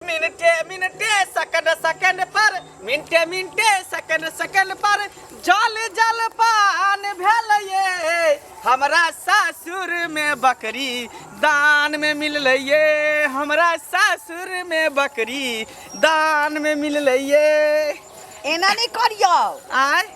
मिनटे मिनटे second second पर, मिनटे मिनटे सेकंड सेकंड पर जल जल पान भेल ये। हमरा सासुर में बकरी दान में मिललै ये। हमरा सासुर में बकरी दान में मिललै ये। एना नहि करियौ। आय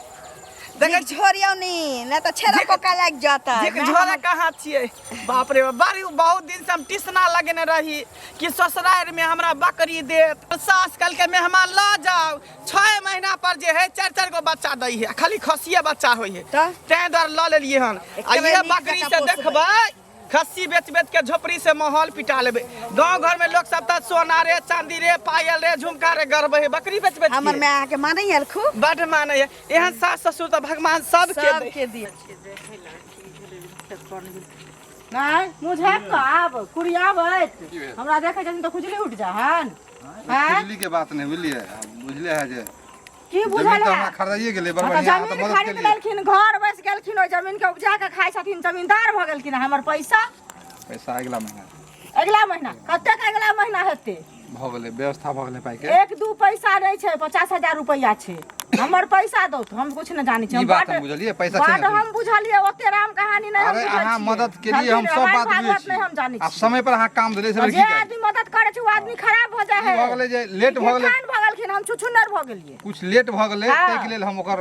देखै झोरियौ नी नहि तऽ छेड़ा पोका लागि जाता। देख झोरा कहाँ छियै? बाप रे बाप, बड़ी बहुत दिन से हम टिसना लगेने रही कि ससुरारि में हमरा बकरी देत। सास कल के मेहमान ल जाओ, 6 महीना पर जे है 4 4 गो बच्चा दै है, खाली खसिए बच्चा होय है। तऽ? तैं दुआरे ल लेलिए हन। आ एकेबेर ये नीक बकरी जकाँ से पोसबै। देखबै खस्सी बेच बेच के झोपड़ी से माहौल पिटा लेबै। गांव घर में लोग सब त सोना रे चांदी रे पायल रे झुमका रे गरबै है बकरी बेच बेच हमर के। माय अहाँके मानै आयल खूब। बड मानै है। एहन सास ससुर त भगवान सबके दै। सबके दिए। नहि मुँह झाँपि कऽ आब कुड़ियाबैत हमरा देखै छथिन तऽ खुजली उठि जा हन। आँय? खुजली के बात नहीं बुझलिए, बुझले है जे की जमीन बुझल तऽ है? हमरा खरीदाइए गेलै बड़ हँ तऽ बढ़िया, अहाँ तऽ जमीन मदद खरीद केलियै। लेलखिन, घर बसि गेलखिन, ओहि जमीन के उपजा कऽ खाइ छथिन, जमींदार भऽ गेलखिन। हमर पैसा? पैसा अगिला महीना। अगिला महीना? कतेक अगिला महीना हेतै? भऽ गेलै, व्यवस्था भऽ गेलै पाइके। एक दू पैसा नहि छै, 50,000 रुपैआ छै। हमर पैसा दौ, हम कुछ नहि जानै छी। ई हम बात बड हम बुझलियै, पैसा छै बड ने। हम बुझलियै, ओते राम कहानी नहि हम अरे बुझै अहाँ छियै। मदद केलियै, हम बुझलियै, सब रामायण बात बुझै भागवत छी। नहि हम जानै आब छियै। समय पर अहाँ काम देलियै से जे की चाही? आदमी मदद करै छै ओ आदमी खराब भऽ जाइ ई है। भऽ गेलै जे लेट भऽ गेलै। ठान भऽ गेलखिन, हम छुछुन्नर भऽ गेलियै। कुछ लेट भऽ गेलै। हाँ। ताहिके लेल हम ओकर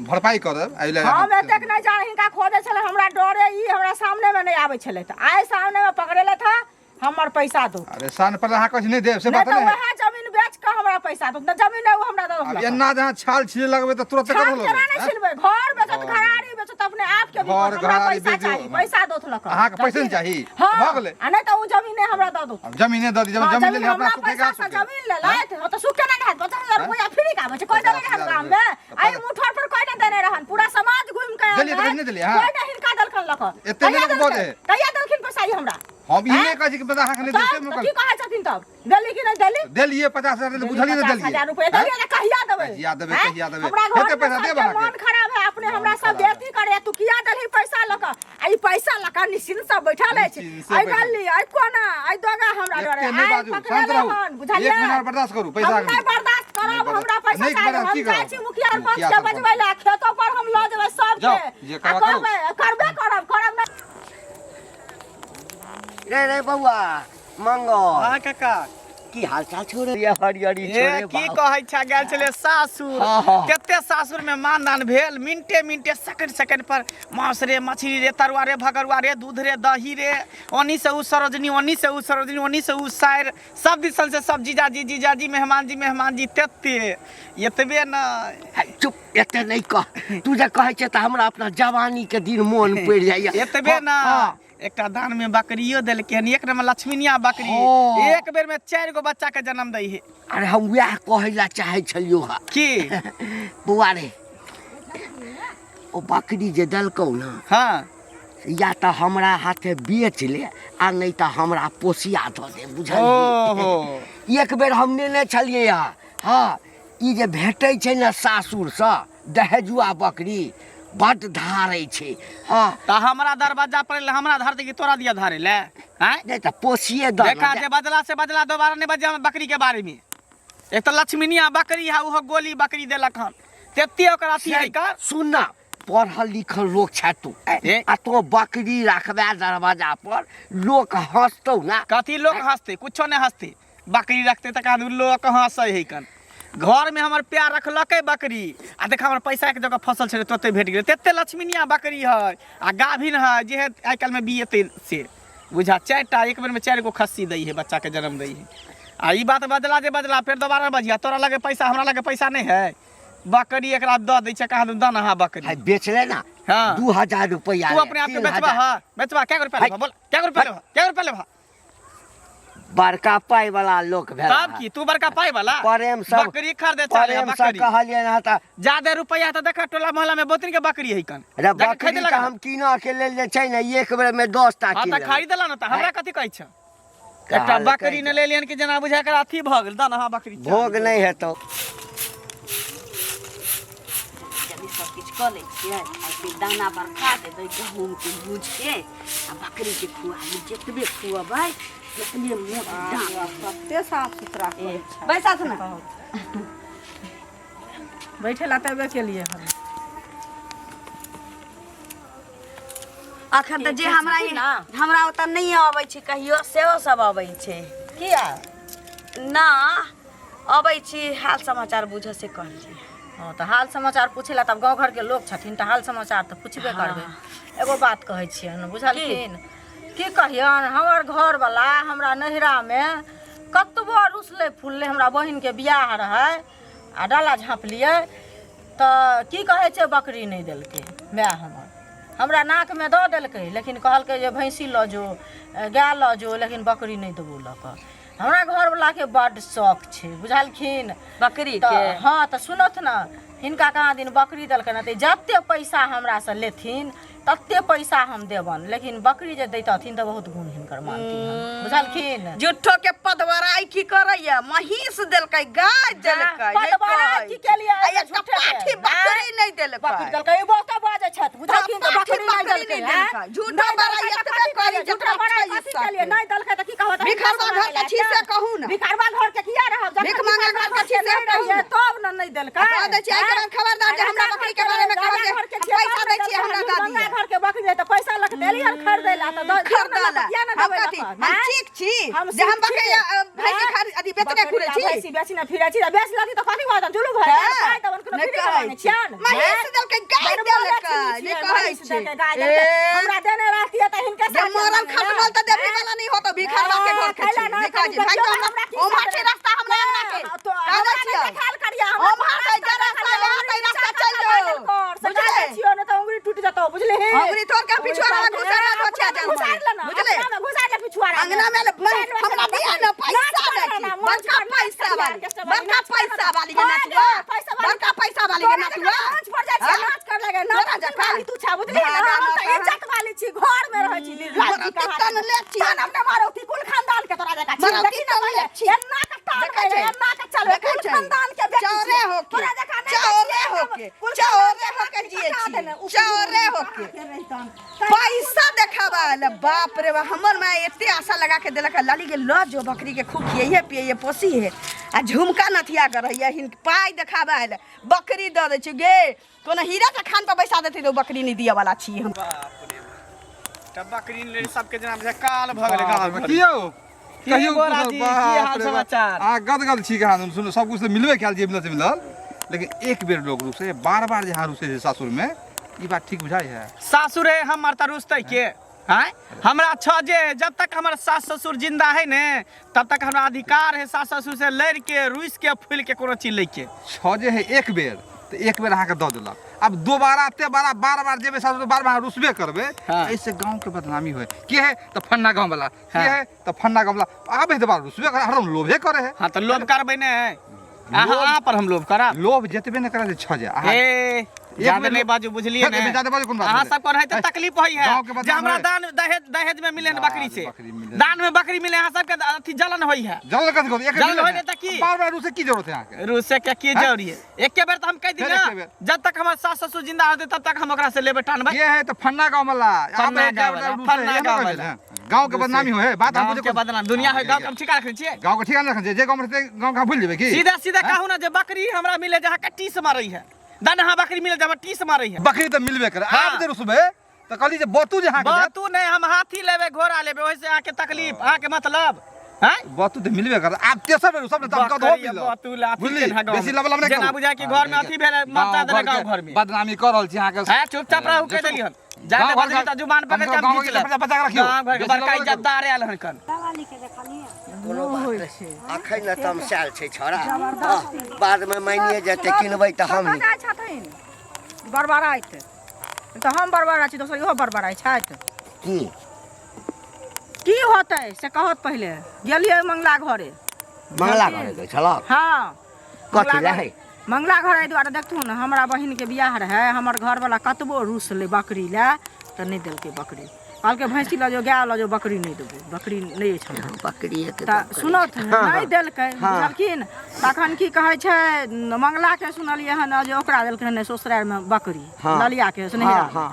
भरपाई कऽ देब एहि लेल। हम एतेक नहि जानै, हिनका खोजै छलै, हमरा डरे ई हमरा सामने मे नहि आबै छलै, तऽ आइ सामने मे पकड़ेलथि हँ। हमर पैसा दो। अरे सान पर अहाँ कहै छी नहि देब से नहि बात तऽ नहि है। वएह जमीन बेच कऽ हमरा पैसा दो, नहि जमीन नहि, ओ हमरा दऽ आब दो। एना जहाँ छाल छिले लगबै तऽ तुरंत छाल कतऽ केना लगबै? नहि छिलबै? घर बेचत, घरारी बेचत, अपने आप के भी घर हमरा घरारी पैसा बेच दियौ। चाही, पैसा दो लक। अहाँके पैसे नहि चाही? हाँ। भऽ गेलै। आ नहि तऽ ओ जमीन नहि हमरा दऽ दो। आब जमीने दऽ दी। हाँ, जमीन लेली अपना हमरा सुखे पैसा का से सुखे। जमीन लेलथि, ओ तऽ सुखे नहि रहत। 50,000 रुपैआ फ्री के आबै छै? कोइ देने रहन गाम में? आइ मुठर पर कोइ नहि देने रहन, पूरा समाज घुमि के आयल देलियै तऽ रहै। नहि देलियै, हाँ। कोइ नहि हिनका देलखन लक। एते नहि कहिया लोक बजै। देलखिन? कहिया देलखिन पैसा ई हमरा? हम ई नहि कहै छी कि पैसा अहाँके नहि देब, से तब हम तऽ की कहै छथिन तब? देली कि नहि देली? देलियै 50,000 देलियै, बुझलियै ने? पचास देलियै हजार रुपया देलियै तऽ कहिया देबै? कहिया देबै? हैं? कहिया देबै? हमरा घर हेतै में पैसा देब सबके अहाँके। मन खराब है, अपने हमरा सब खराब है। बेइज्जती करे, तू किया देलही पैसा लऽ कऽ? आ ई पैसा लऽ कऽ निश्चिंत से बैठल अछि। निश्चिंत से आइ बैठल। गली आइ कोना आइ दोगा हमरा डरे एते नहि आइ बाजू, शांत पकड़ेले रहू। हन, एक बुझलियै? महीना और बर्दाश्त करू, पैसा हम अहाँके नहि बर्दाश्त करब। नहि बर्दाश्त- हमरा पैसा नहि चाही। बर्दाश्त हम की जाइ करब? छी मुखिया सरपंच मुखिया के सरपंच। बजबै लए, खेतो पर हम लऽ जेबै सबके। जाउ, जे आ करबा करू। करबै, करबे करब, करब नहि। रे रे बौआ मंगल। हाँ काका। की हाल चाल छौ रे? ये हरियरी छौ ए रे। की बाप। कहै छै, गेल छलै सासुर। हाँ, हाँ। कते सासुर में मानदान भेल, मिनटे मिनटे सेकंड सेकंड पर मांस रे, मछली रे, तरुआ रे, भगरुआ रे, दूध रे, दही रे, ओनी से उ सरोजनी, ओनी से उ सरोजनी, ओनी से उ सायर, सब दिसन से सब जीजाजी जीजाजी, मेहमान जी मेहमान जी, तेते एतबे न। है, चुप, एते नहि कह। तू जे कहै छै तऽ हमरा अपना जवानी के दिन मोन पड़ि जाइए। एतबे न, हाँ। एकटा दान में बकरियो देलकै हन, एक नंबर लक्ष्मीनिया बकरी। हाँ। एक बेर में 4 गो बच्चा के जन्म दै है। अरे हम वएह कहै ला चाहै छलियौ हँ। की? बौआ रे, ओ बकरी जे देलकौ ने, हाँ, या तऽ हमरा हाथे बेच ले आ नहि तऽ हमरा पोसिया दऽ दे, बुझलियै? ओहो। एक बेर हम नेने छलियै हँ। हँ, ई जे भेटै छै ने सासुरसँ दहेजुआ बकरी, बड्ड धारै छै। हँ। तऽ हमरा दरवाजा पर एलै, हमरा धारतै कि तोरा दिया धारे ले? आँय? नहि तऽ पोसिए दऽ ने। देखा, जे बजला से बजला, दोबारा नहि बजिया हमरा बकरी के बारे में। एक तऽ लक्ष्मीनिया बकरी है, ओहो गोली बकरी देलक हन, तेते ओकर अथी है कर। सुन ना, पढ़ल लिखल लोक छै तू। ए? आ तो बकरी रखबे दरवाजा पर, लोक हंसतौ ना? कथी लोक हंसते? कुछो नहि हंसते। बकरी रखते तकर बाद लोक हंसै है कन। घर में हमर प्यार रखलकै बकरी, आ देख हमर पैसा के जगह फसल छलै तोते भेट गेलै। तेते लक्ष्मीनिया बकरी है आ गाभिन है, जे है आइ काल्हि में बिएतै से बुझा। 4टा एक बेर में 4 गो खस्सी दै है, बच्चा के जन्म दै है। आ ई बात बजला जे बजला, फेर दोबारा बजिया। तोरा लगे पैसा, हमरा लगे पैसा नहि है। बकरी एकरा दऽ दै छै कहाँ दन। अहाँ बकरी है बेचले ना? हाँ। 2000 रुपया। तू अपने आप के बेचबा? हाँ, बेचबा? क्या रुपया लेबा? बोल, क्या रुपया लेबा? क्या रुपया लेबा? बड़का पाइ वाला लोक भेल। तब की तू बड़का पाइ वाला? प्रेम सब बकरी खरीदे चले। प्रेम से बकरी कहलियै ना तऽ ज्यादा रुपया तऽ देखा, टोला मोहल्ला में बहुत के बकरी है कन। रे जाके बकरी खरीदे तऽ लगा। हम कीनऽ के लेल जे छै ने, एक बेर में 10टा हाँ कीन तऽ लेबै। खरीदला ने तऽ हमरा कथी कहै छ? एकटा कहलकै बकरी ने लेलियन कि जेना बुझा कर अथी भऽ गेल। दन अहाँ बकरी। भोग नहि हेतौ। जल्दी सब किछु कऽ लै छियै आ फेर दाना बरखा देबै गहूँमके भूजिके आ बकरीके खुआ देबै। जतबे खुअबै एतने मोट डाँट। कते साफ सुथरा करै छै। बैसाथ ने। बैठे ला तबे केलिए हन। अखन तऽ जे हमरा हमरा ओतऽ नहि अबै छै कहियो, सेहो सब अबै छै। किया ना अबै छी हाल समाचार बुझऽ से कहलियै। हँ, तऽ हाल समाचार पूछे ला तब गाँव घरके लोक छथिन तऽ हाल समाचार तऽ पुछबे करबै। एगो बात कहै छियनि, बुझलखिन? की कहियनि, हमर घरवला हमरा नैहरामे कतबो रुसलै फुललै, हमरा बहिनके बियाह रहै आ डाला झाँपलियै तऽ की कहै छै, बकरी नहि देलकै माय हमर। हमरा नाकमे दऽ देलकै, लेकिन कहलकै जे भैंसी लऽ जो, गाय लऽ जो, लेकिन बकरी नहि देबौ लऽ कऽ। हमरा घरवलाके बड्ड शौक छै, बुझलखिन? बकरी तऽ के? हँ, तऽ सुनथु ने, हिनका कहाँ दिन बकरी देलकनि, तऽ जते पैसा हमरासँ लेथिन तते पैसा हम देबनि, लेकिन बकरी जे दैतथिन तऽ बहुत गुण हिनकर मानती हम, बुझलखिन? झूठो के पदवराई की करैया, महींस देलकै, गाय देलकै, नहि पदवराई कहै। की केलियै? आ एकटा झूठे के। पाठी बकरी नहि देलकै। बकरी देलकै, ई बहुते बाजै छथि, बुझलखिन? तऽ पाठी बकरी नहि बकरी देलकै, नहि हैं? देलकै। झूठो नहि बड़ाई देलकै तऽ एतबे कथी करी करियै? झूठो जकरा बड़ाई छै कथी सब केलियै? के। नहि देलकै तऽ की कहबै? तऽ भिखरवा हिनका घर के छी से कहू ने। भिखरवा घर के किया रहब? जखन भिख मांगा भिखरवा घर के छी के से नहि कहू रहियै ने। तब ने नहि देलकै। कह दै छियै, आइ के बाद खबरदार जे हमरा राजा बकरी के बारे में राजा कहब जे घर के हम छियै, पैसा तब दै ने छियै, हमरा देलकै। दऽ गंगा दिअ। घर के बकरी रहै तऽ पैसा लऽ कऽ देलियै खरीदै लए, तऽ दऽ खरीदऽ लए। किया ने हम देबै कथी लऽ कऽ? हम आँय? चीक छी हम जे हम सिख बकरी छी। भैंसी आँय? खरीद अथी बेचने बकरी घुरै आ छी। भैंसी बेची ने फिरै छी, तऽ बेच लेती तऽ कथी भऽ जुलूम भऽ जेतै? पाइ देबनि, कोनो नहि फ्री के कहै मांगै छी। छियनि? महींस आँय? देलकै, गाय बड़ देलकै, बोलै छी नहि छियै, कहै महींस छी। देलकै, गाय देलकै। ए, हमरा देने रहतियै तऽ हिनके जे साथे मरल मांगै ने। खटमल तऽ देबही वाला नहि होतो, भिखरवा के घर के खाइला छी। ना, नहि कहै कनी छी। भागि देखियौ जाउ हमरा हमरा की ओम्हर सब छै रास्ता हमरा अंगना के। तो कह हमरा दै नहि छियै। देखायल करियै, हमरा ओम्हर छै जे रास्ता है, तै रास्ता चलि जाउ। बुझले बुझले? छियो ने तऽ उंगली टूटि जेतौ, बुझलिही? अंगुरी तोड़ के पिछुआरा में घुसा दो छे जान। घुसा लेना, बुझले? अपना में घुसा ले पिछुआरा में। अंगना में ले- घुसा ले, हमरा दिया ने पैसा नाच दै कर छी। ना, बड़का मंच पर नाच पैसा कर, वाली, ऑर्केस्ट्रा वाली, बड़का नाच कर पैसा ना। वाली के हाँ नाचुआ, गे, पैसा वाली। बड़का पैसा वाली के तोरा नाचुआ। जकाँ मंच पर जाइ छियै, हाँ? नाच कर लगे, तोरा नाच जकाँ। वाली तू छा, बुझलिही ना? भागा हम ना तऽ कहाँ। इज्जत वाली छी, घर में रहै छी, निर्लज्ज मरौती कहाँ तन छी। ले छी। तन अपने मारौती कुल खानदान के तोरा जकाँ छी। मरौती देखी ना तन पहिले, ले छी। एन्ना के तान देखै भेलै, छै। एन्ना के चलबै, देखै कुल छै। खानदान के बेटी चौरे छियै। होके, तोरा जकाँ नहि चौरे छियै, होके, कुल चौरे खानदान के होके बेटी जियै कटा छी। देने, उपरी चौरे उंगली होके। कहाँ के रहितन। पैसा देखाबा ले, बाप रे बाप, हमर माय एते आशा लगा के देलक है, लाली के लऽ जो बकरी के खूब खियैहे पियैहे पोसी है आ झुमका नथिया के रहैया, हिन पाइ देखाबा ले बकरी दऽ दै छै गे, कोनो हीरा के खान पर बैसा देतै तऽ ओ बकरी नहि दिअ वाला छी हम। बाप रे बाप, तऽ बकरी ले सबके जेना बुझाइ काल भऽ गेलै गाँव घर। की यौ की कहियौ गोरा कुशल, जी, की बाप हाल रे बाप। समाचार? अहाँ गदगद छी कहाँ सुनू, सब कुछ तऽ मिलबे कयल जे मिलल से मिलल, लेकिन एक बेर लोग रुसे बार बार जे अहाँ रुसे छै सासुर में, ई बात ठीक बुझाइ है? सासुर है हमर तऽ रुसतै के? आँय, हमरा छ जे जब तक हमर सास ससुर जिंदा है ने तब तक हमरा अधिकार है सास ससुर से लड़ के रुस के फूल के कोनो चीज लैके। छ जे है एक बेर तऽ एक बेर अहाँके दऽ देलक, आब दोबारा ते बारा बार बार जेबै सासुर बार बार रुसबे करबै, हाँ। एहिसँ गाँवके बदनामी होइ के है तऽ फन्ना गाँव वाला के हाँ। है तऽ फन्ना गाँव वाला आबै तऽ बार रुसबे करे, हरदम लोभे करे है। हाँ तऽ लोभ करबै ने, अहाँ पर हम लोभ करब? लोभ जतबे ने करे छ जे अहाँ ए एक ज्यादा बेर नहीं बाजू, बुझलिए एक ने? बेर ज्यादा बाजू कोन बात अहाँ भेलै? सब रहै तऽ तकलीफ होइ है गाँव के जे बदनाम हमरा होइ। दान दहेज दहेज में मिले हन बकरी से, बकरी मिले। दान में बकरी मिले, अहाँ सबके अथी जलन होइ है। जलन कथी करू? एक जलन मिले होइ है। ने तऽ की? बार बार रुसे की जरूरत है अहाँके? रुसे के की हैं? जरूरी है? एके बेर तऽ हम कहि दी फेर ना, एके बेर। जब तक हमर सास ससुर जिंदा रहतै तब तक हम ओकरा से लेबै टानबै। ये है तऽ फन्ना गाँव वाला फन्ना गाँव वाला, फन्ना गाँव वाला। गाँव के बदनामी हो है बात हम गाँव बुझे के बदनाम दुनिया है, गाँव के हम ठिका रखने छियै। गाँव के ठिकाना रखने छियै, जे गाँव में रहतै गाँव के अहाँ भूलि जेबै की? सीधा सीधा कहू ना जे बकरी हमरा मिले जहाँ के टीस मारै है, दनहा बकरी मिले जहाँ टीस मारै है। बकरी तऽ मिलबे करे। हाँ। आब जे रुसबै तऽ कहली जे बतू जे अहाँके देत। बतू नहि, हम हाथी लेबै घोड़ा लेबै, ओहिसँ अहाँके तकलीफ, अहाँके मतलब हैं? बतू तऽ मिलबे करे। आब तेसर बेर रुसब ने तऽ हम कतहो बकरी मिलत। बतू ला अथी बुझली? केना गाँव बेसी में? लबलब नहि जेना करू। बुझाय कि घर में अथी भेलै, गाँव मरचा देने घर गाँव के घर में। बदनामी कऽ रहल छी अहाँके। हैं, चुपचाप रहू, कहि देलियन। जाय गाँव दे घर बजली तऽ जुबान पकड़ि के गाँव हम घर घीच के लेब। बच्चा बच्चा के रखियौ। गाँव घर के बेसी बड़का लबलब नहि करू। इज्जतदार आयल हन कन। कोनो बात नहि, अखन ने तमसायल छै छौड़ा, हँ, बादमे मानिए जेतै, किनबै तऽ हम कतऽ जाइ छथिन बड़बड़ाइत? तऽ हम बड़बड़ाइ छी, दोसर इहो बड़बड़ाइ छथि। की की होतै से कहत पहिले। गेलियै मंगला घरे। मंगला घरे गेल छलऽ? हँ। कथी लए? मंगला घर एहि दुआरे देखथुन, हमरा बहिनके बियाह रहै, हमर घरवला कतबो रुसलै बकरी लए तऽ नहि देलकै बकरी, कहलकै भैंसी लऽ जाउ, गाय लऽ जाउ, बकरी नहि देबौ, बकरी नहि अछि हमरा। बकरिएके तऽ सुनत नहि देलकै, बुझलखिन? तखन की कहै छै, मंगलाके सुनलियै हन जे ओकरा देलकै हन ससुरारिमे बकरी, हाँ। ललियाके नैहरा। हाँ।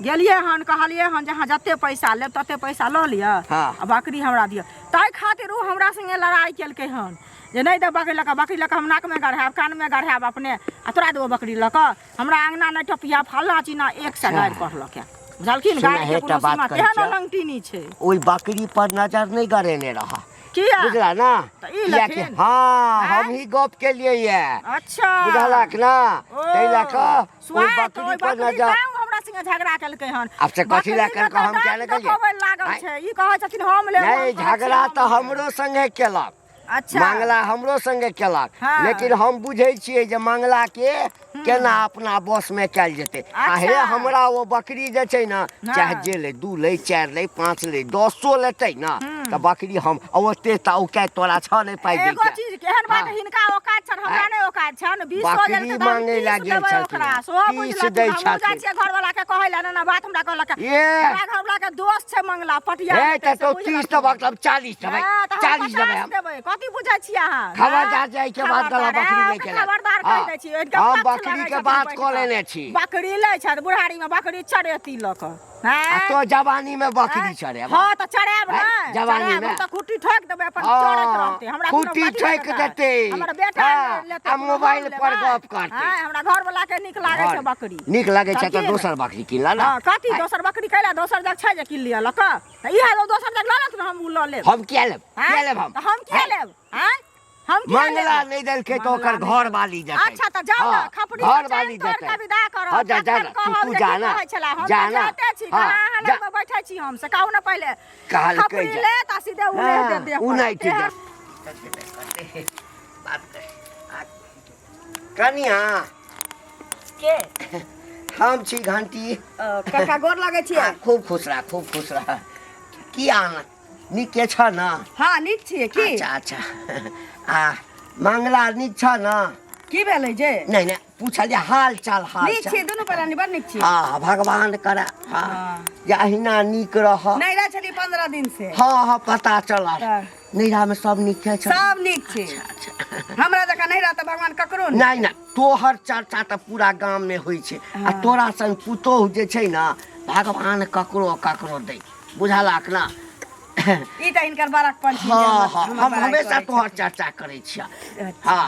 गेलियै हन कहलियै हन जे अहाँ जते पैसा लेब तते पैसा लऽ लिअ हाँ। आ बकरी हमरा दिअ ताहि खातिर ओ हमरा संगे लड़ाइ केलकै हन जे नहि देब बकरी लऽ कऽ बकरी लऽ कऽ हम नाकमे गढ़ायब कानमे गढ़ायब अपने आ तोरा देबो बकरी लऽ कऽ हमरा अङ्गना नहि टपिया फल्लाँ चिन्ना एक सए गारि पढ़लक बुझलखिन सुनऽ, गारिके एकटा कोनो बात सीमा कहै तेहन छियौ। लंगटीनी छै ओहि बकरी पर नजर नहि गड़ेने रह किया बुझला ना तऽ ई कियाकि लेथिन? हाँ आँय? हम ही गप केलियै ये अच्छा बुझलक ना ओ, ताहि लए कऽ ओहि सुआइ तऽ बकरी ओहि पर बकरी नजर तैं हमरा संगे झगड़ा केलकै हन आब से कथी लए बकरीमे केलकै, तऽ हम किया दाँत नहि केलियै? देखबै लागल आँय? छै ई कहै छथिन हम लेब हम नहि कहै छियै झगड़ा हम तऽ लेब। हमरो संगे केलक अच्छा मंगला हमरो संगे केलक हाँ। लेकिन हम बुझै छियै जे मंगला के केना अपना बस में कयल जेतै आ हे अच्छा। हमरा ओ बकरी जे छै ने हाँ। चाहे जे लै दू लै चारि लै पाँच लै दसो लेतै ने तऽ बकरी हम आ ओते तऽ औकात तोरा छह नहि पाइ एगो दैके चीज के एहन बात हाँ। हिनका औकात छनि हमरा आँय। नहि औकात छनि 20 बकरी गेल तऽ मांगै लए गेल देबै छलखिन ओकरा हँ। सेहो 30 बुझलखिन दै हमहूँ जाइ छथिन। छियै घरवाला के कहै लए एना बात हमरा कहलक ए हमरा घरवाला के दोस्त छै मंगला पटिया हे लेतै तऽ से तो बुझलखिन। 30 देबक तऽ हम 40 देबै हाँ, तऽ हम 40 देबै 50 हम देबै कथी बुझै छियै अहाँ खबरदार जाय के बाद गला खबरदार, बकरी हाँ, लै के लेल। खबरदार हाँ, कहि दै छी हिनका हम पक्ष बकरी लगै के छथिन बात बैठ कऽ कऽ। लेने छी। बकरी लै छथि बुढ़ारी मे बकरी चढ़ेती लऽ कऽ आ हैं? तो जवानी में बकरी चढ़ेब हाँ तऽ चढ़ायब हैं? ने जवानी चढ़ायब, मे? हम तऽ खुट्टी ठोकि देबै अपन हाँ, चढ़ैत रहतै हमरा कोनो खुट्टी कथी ठोकि लगतै? देतै। हमर बेटा हाँ, लेतै आ कोनो मोबाइल हम पर लेबै। गप करतै। हैं, हमरा घरवला के नीक लागै छै बकरी नीक लागै छै तऽ समझिए ने? दोसर बकरी कीन ला ना हाँ कथी दोसर बकरी कैला दोसर जग छै जे कीन लिअ लऽ कऽ तऽ इएह दोसर जग लऽ लेत ने हम ओ लऽ लेब हम किया लेब हैं? किया लेब हम तऽ हम किया हैं? लेब हैं? हम किया मंगला लेब? नहि देलकै तऽ ओकर मंगला घर वाली जेतै अच्छा तऽ जाउ ने हाँ, खपड़ी घर से वाली चैन तोड़ जेतै के विदा करब हाँ, जा जा तखन ना, तू कहब तू जे जा की ना कहै छला हम जा तऽ ना जाइते छी हाँ, कहाँ अहाँ जा लगमे बैठै छी हम से कहू ने पहिले कहलकै खपड़ी जे लेत आ सीधे उड़े हाँ, दे देह पर। उनाटि तेहन जायत। बात कर। आ, कनिया के हम छी घंटी काका गोर लगै छियै हाँ, खूब खुश रह खूब खुश रह की आना नीके छ न हाँ नीक छियै की अच्छा अच्छा आ मंगला नीक छ न की भेलै जे नहि नहि पूछलियै हाल चाल हाल नीक चाल छियै दुनू प्राणी बड़ नीक छियै हाँ भगवान करे हाँ जे अहिना नीक रह नैहरा छलियै 15 दिन से हाँ हाँ पता चलल तऽ नैहरा में सब नीके छ सब नीक छै हमरा जकाँ नैहरा तऽ भगवान ककरो नहि नहि नहि तोहर चर्चा तऽ पूरा गाम में होइ छै आ तोरा सन पुतोहु जे छै ने भगवान ककरो ककरो दै बुझलक ना ई तऽ हिनकर बड़कपन छी जे हाँ हमर- हाँ हमर हम बड़ाइ हमेशा करै तोहर छथिन। चर्चा करै छियै हाँ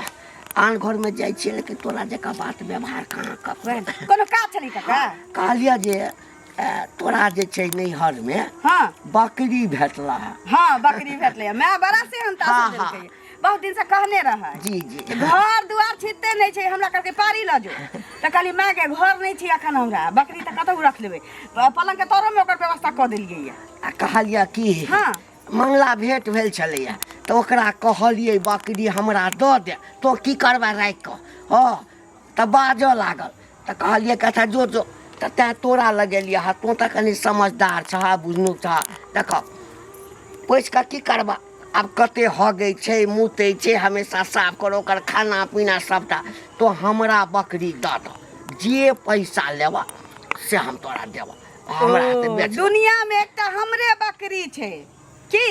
आन घरमे जाइ छियै लेकिन तोरा जकाँ बात व्यवहार कहाँ ककरो कोनो काज छलै काका कहलियै जे तोरा जे छै नैहरमे हाँ बकरी भेटला है हाँ बकरी भेटलै माय बड़ा सेहनता से हाँ, हाँ। देलकै बहुत दिन से कहने रहै जी जी घर दुआर छिटते नहि छै हमरा कहलकै पारी लऽ जो तऽ कहली माय के घर नहि छै एखन हमरा बकरी तऽ कतहु रख लेबै पलंग के तरोमे ओकर व्यवस्था कऽ देलियै यऽ आ कहलियै की हाँ। मंगला भेंट भेल छलैया तऽ ओकरा कहलियै बकरी हमरा दऽ दे तो की करबा राखि कऽ हँ तऽ बाजऽ लागल तऽ कहलियै कथा जो जो तऽ तैँ तोरा लगेलियै हँ तोँ तऽ कनि समझदार छह बुझनुक छह देखऽ पोसि कऽ की करबा आब कते हगै छै मूतै छै हमेशा साफ करो ओकर खाना पीना सबटा तो हमरा बकरी दऽ दऽ जे पैसा लेबऽ से हम तोरा देबऽ हमरा हाथे बेच दुनिया में एकटा हमरे बकरी छै की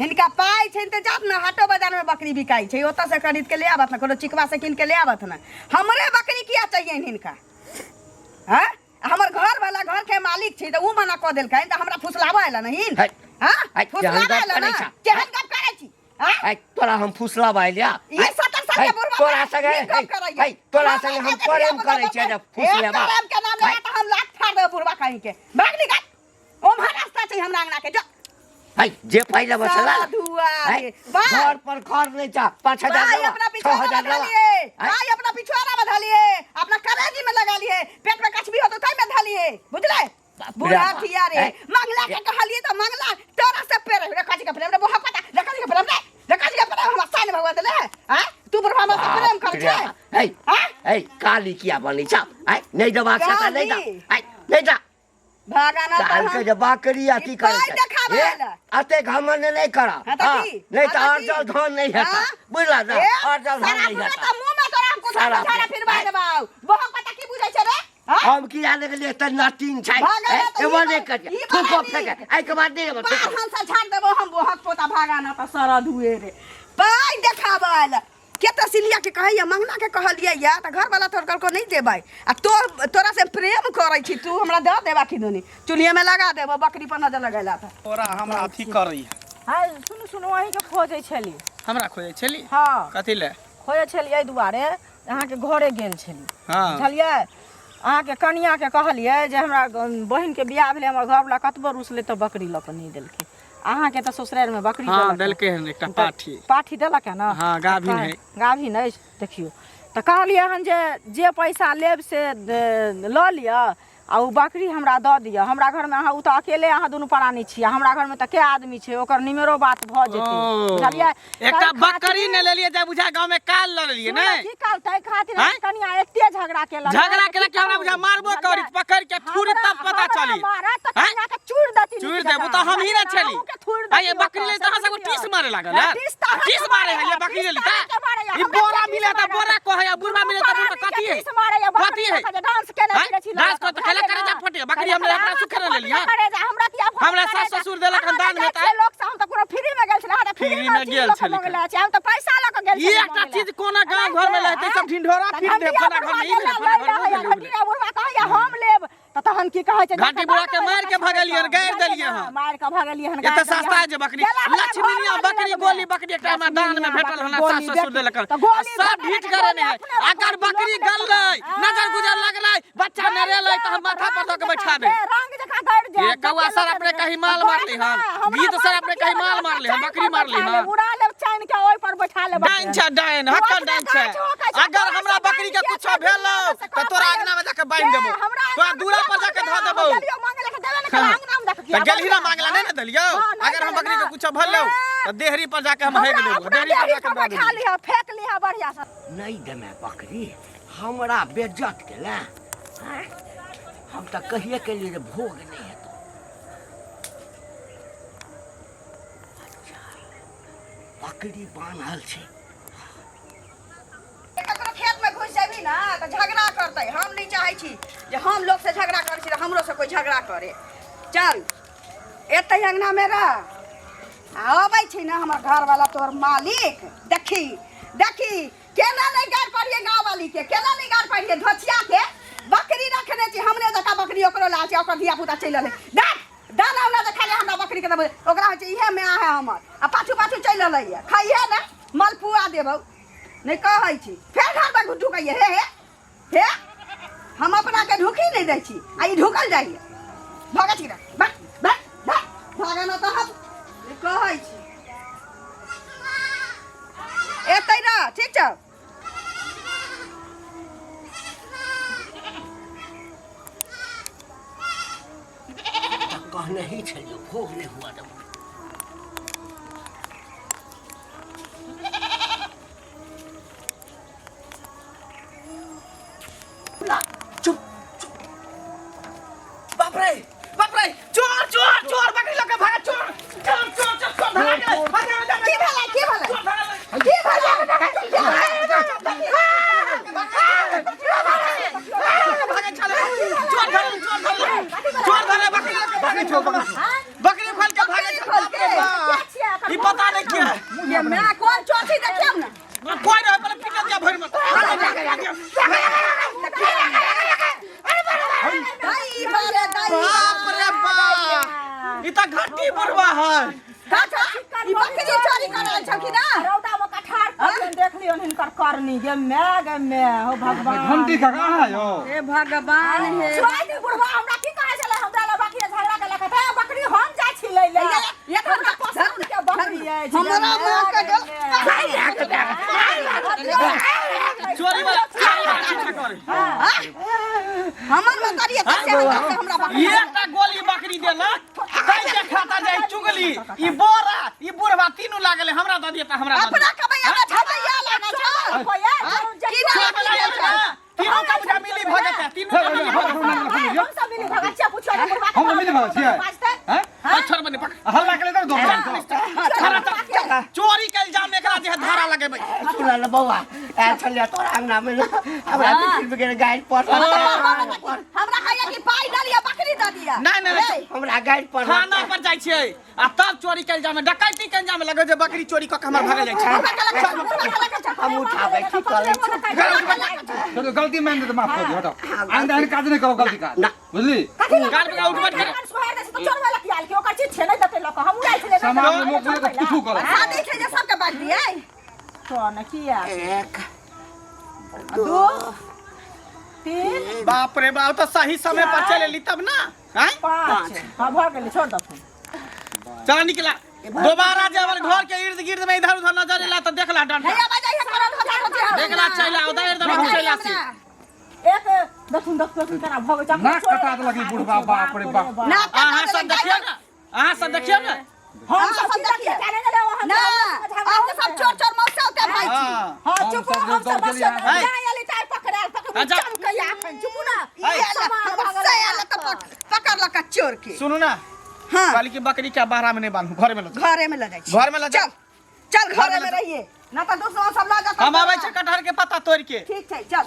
हिनका पाइ छनि तऽ जात ने हाटो बाजारमे बकरी बिकाइ छै ओतऽ से खरीद के ले आबत ने कोनो चिकवा से कीन के ले आबत ने हमरे बकरी किया चाहिए हिनका हँ हमर घर वाला घर के मालिक छै तऽ उ मना कऽ देलकनि तऽ हमरा फुसलाबऽ आयल ने हिन है, हँ है, केहन फुसलाबऽ गप आयल करै ने छह? केहन गप करै छी हँ है, तोरा हम फुसलाब आयल या ई 70 साल के बुढ़वा तोरा संगे ई गप करैया। है, तोरा संगे हम प्रेम करै छियै जे फुसलेबा प्रेम के नाम लेबा तऽ हम लात फाड़ देब बुढ़वा कहीं के भाग निकल ओम्हर रास्ता छै हमरा अंगना के जो है जे पाइ लेबऽ से ला साला धुआ है, रे। बाय। घर पर घर नहि जा 5000 भाई लेबऽ अपना छओ पिछुआरा हजार बधा लेबऽ लिए है, भाई अपना पिछुआरा बधा लिए अपना करेजी में लगा लिए पेट में कछबी होतो ताई में धा लिए बुझले बाप रे बुढ़ा बाप। थिया रे है। मंगला के कहलिए तो मंगला तोरा से पेरे रे कथी के प्रेम रे बोहा पता रे कथी के प्रेम रे रे कथी के प्रेम हमरा साइन भगवान देले है हैं तू बुढ़वा हमरा से प्रेम कर छै है हैं है काली किया बनै छ है नहि देबाक छै तऽ नहि दऽ काली। है नहि दऽ भागाना तऽ कहलकै हम जे बकरी अथी ई करै पाइ छै देखाबै हे, लए। अते घमंड नहि कर हाँ तऽ हाँ, की? नहि तऽ हाँ तऽ की? अर्जल धन नहि हेतै हाँ? बुझला ने ए, अर्जल धन सारा नहि पूरा हेतै तऽ मुँह में तोरा हम कुत्ता सारा झाड़ा पूरा। फिरवा देबाउ बोहक पता की बुझै छै रे हाँ? हम की जाने के लिए तऽ नटीन छै भागल हे, तऽ ई एबो नहि बड़ा- करियै ई बड़ा थूको नीक। फेंके एहिके बाद नहि एबो बाहर थूको हम से झाड़ देबो हम बोहक पोता भागा ना तऽ सरद हुए रे पाइ देखाबै लए केते ससिलिया के कहैया मंगना के कहलियै या तऽ घरवाला तोहर कहलको नहि देबै आ तो तोरा से प्रेम करै छी तू हमरा दऽ देबा कि दुनी चूल्हे लगा देबो बकरी पर नजर लगेला तऽ तोरा हमरा अथी करै हाय सुनू सुनू अहीँके खोजै छली हमरा खोजै छली हँ कथी ले खोजै छली एहि दुआरे अहाँके घरे गेल छली हँ बुझलियै अहाँके कनिआँके कहलियै जे हमरा बहिनके बियाह भेलै हमर घरवला कतबो रुसलै तऽ बकरी लऽ कऽ नहि देलकै अहाँके तऽ ससुरारिमे बकरी हँ देलक देलकै हन एकटा पाठी पाठी देलक है ने हँ, गाभिन है। गाभिन अछि देखियौ तऽ कहलियै हन जे जे पैसा लेब से लऽ लिअ आ ओ बकरी हमरा दऽ दिअ हमरा घरमे अहाँ ओ तऽ अकेले अहाँ दुनू प्राणी छियै हमरा घरमे तऽ के आदमी छै ओकर निमेरो बात भऽ जेतै ओ, बुझलियै एकटा ताहि बकरी खातिर- ने लेलियै जे बुझा गाँव में काल लऽ लेलियै सुनू ने की कहल ताहि खातिर आँय? हम कनिया एते झगड़ा केलक झगड़ा केलक कि हमरा बुझा मारबो करी पकड़ के थूरी तब पता चली मारत तऽ आँय? कनिया के चूर देती चूर देबू तऽ हम ही ने छली आइ बकरी ले तऽ अहाँ सबके टीस मारे लागल है टीस मारे है ये बकरी ले ली तऽ ई बोरा मिले तऽ बोरा कहै आ बुढ़वा मिले तऽ बुढ़वा कथी है कथी है डांस केने आँय? छी डांस कर तऽ खेला करे जा फटे बकरी हमरा अपना सुखे ने लेली हँ हमरा की आब हमरा सास ससुर देलक हन दान में तऽ लोक से हम तऽ कोनो फ्री में गेल छलै हम तऽ फ्री में गेल छली हम तऽ पैसा लऽ कऽ गेल ई एकटा चीज कोना गाँव घर में रहतै सब ढिंढोरा पीट दे फला घर में ई भेलै फला घर में ओ भेलै, उ भेलै। कहैया हम लेब तऽ तहन की कहै छै घाटी बुढ़ा के मारि के भगलियै हन, गारि देलियै हन। मारि के भगलियै हन एते सस्ता है जे बकरी लक्ष्मीनिया बकरी गोली बकरी एकटा हमरा दान में भेटल हन सास ससुर देलक हन। आ सब ढीठ करे ने है अगर बकरी गललै नजर गुजर लगलै बच्चा नरेलै तऽ हम माथा पर धऽ के बैठा दे रंग जकाँ गारि ये कौआ सर अपने कहीं माल मारली हन गीत सर अपने कहीं माल मारली हन बकरी मारली हन उड़ा लेब चाइन के ओहि पर बैठा लेब डाइन छै डाइन हक्कन डाइन छै अगर हमरा बकरी के कुछो भेलो तऽ तोरा अंगना में जाके बान्हि देबो तोरा दूरा पर जाके धऽ देबो तऽ गेलही ना मांगला नहीं ना देलियौ अगर हम बकरी के कुछो भेलो तऽ देहरी पर जाके हम हेग देबो देहरी पर जाके दऽ बैठा देबो लिह फेंक लिह बढ़िया से नहि देमे बकरी हमरा बेज्जत केला आँय? हम तऽ कहिए केलियै जे भोग नहि हेतौ अच्छा बकरी बान्हल छै ककरो खेत में घुसि जेबही ना तऽ झगड़ा करतै हम नहि चाहै छी जे हम लोक से झगड़ा करै छी तऽ हमरो से कोइ झगड़ा करे चल एतै अंगना में रह आ अबै छी ने हमर घरवाला तोहर मालिक देखी देखी केना नहि गारि पड़िए गाँव वाली के केना नहि गारि पड़िए धोछिया के बकरी रखने छी हमरे जकाँ बकरी ओकरो लाल छै ओकर धिया पुता चलि एलै देख दाना उना जे खाली हमरा बकरी के देबै ओकरा होइ छै इहे माय है हमर आ पाछू पाछू चलि एलैए खाइहे ने मलपुआ देबौ नहि कहै छी फेर घरमे ढुकैए हे हे हे हम अपना के ढुकी नहि दै छी आ ई ढुकल जाइए भगै छी भाग भाग भाग भागे न तऽ हम नहि कहै छी एतै रह ठीक छौ तऽ कहने ही छलियौ भोग नहि हुआ देबौ चुप चुप बाप रे बाप रे चोर चोर चोर बकरी लऽ के भागा चोर चोर चोर चोर चोर भागा गेलै भागा गेलै की भेलै की भेलै चोर भागा गेलै की भेलै भागै छलै चोर धरल चोर धरल चोर धरल बकरी लऽ के भागै छलै बकरी खोल के भागै छलै बाप रे बाप ई पता नहीं के ये मैं कोन चोर छी देखियौ ने कोई रहे पर पीटे दिया भरि में दाई बारे दाई बाप रे बाप ई त घंटी बुढ़वा है काका ई बकरी चोरी कर रहल छलखिन ना रौदा में कठार पर देख लियौन हिनकर करनी गे मैं गे मैं हो भगवान घंटी काका अहाँ यौ हे भगवान हे छोड़ि दी बुढ़वा हमरा की कहै छलै हमरा लए बकरी झगड़ा केलक हे बकरी हम जाइ छी लै ले एक हमरा पसंद के बकरी अछि हमरा माँ के गेल चोरी वाला चोरी वाला पीछा करे हमर मतरिया कैसे हमरा बकरी एकटा गोली बकरी देलक तै के खाता जाय चुगली ई बोरा ई बुढ़वा तीनू लागल है, हमरा दऽ दिअ तऽ हमरा दऽ अपना दिअ कमैया में झगैया लागे छौ की ना चोर वाला आयल ना, तीनू का बुझा मिली भगत है तीनू का मिली भगत हम सब मिली भगत छियै पूछो ने बुढ़वा के हम मिली भगत छियै बाजतै हैं है छोड़ बने पकड़ हल्ला के ले दो छोड़ तऽ चोरी के इल्जाम एकरा जे है धारा लगेबै सुन न बौआ आयल छलियै तोरा अंगना मे न हमरा बिक्री बिक्री गारि पड़ल हमरा कहैया कि पाइ दऽ लिअ बकरी दऽ दिअ नहीं नहीं नहीं हमरा गारि पड़ल थाना पर जाइ छियै आ तब चोरी के इल्जाम में डकैती के इल्जाम में लगै जे बकरी चोरी कऽ के हमर भागल जाइ छै हमरा कहलक बुढ़वा कहलक हम उठाबै की करै छी चलो गलती मान दे तो माफ कर दियो हटाओ आइंदा एहन काज नहीं करो गलती काज ना। बुझली कान पकड़ा उठ बैठ कर सामान में मोक तो कुछ करो शादी छै जे सबके बांटि दियै एक दू बाप रे बाप तो सही समय पर चल एली तब ना हैं चल निकला दोबारा जे हमर घर के इर्द गिर्द में इधर उधर नजर एला तो देखला डंडा भैया बजाइए करल हो जाए देखला चला उधर इर्द में चला से नाक कटा देलक ई बुढ़बा बाप रे बाप ना अहाँ सब देखियो ना अहाँ सब देखियो ना हम सब देखिए ना अहूँ सब चोर चोर मौसा होते भाई छी हाँ हम सब जो दौड़ गेली यहाँ। अच्छा। ई आला, हमर से आला तऽ पकड़ लका चोर के सुनू ना हाँ कहली कि बकरी के बाहरा में नहीं बांधू घर में ल जाओ। घरे में ल जाइ छी घर में ल जाओ। चल चल घरे घरमे में ल रहिए ना तऽ दुश्मन सब लऽ जाता हम आबै छै कटहर के पत्ता तोड़ के ठीक छै चल।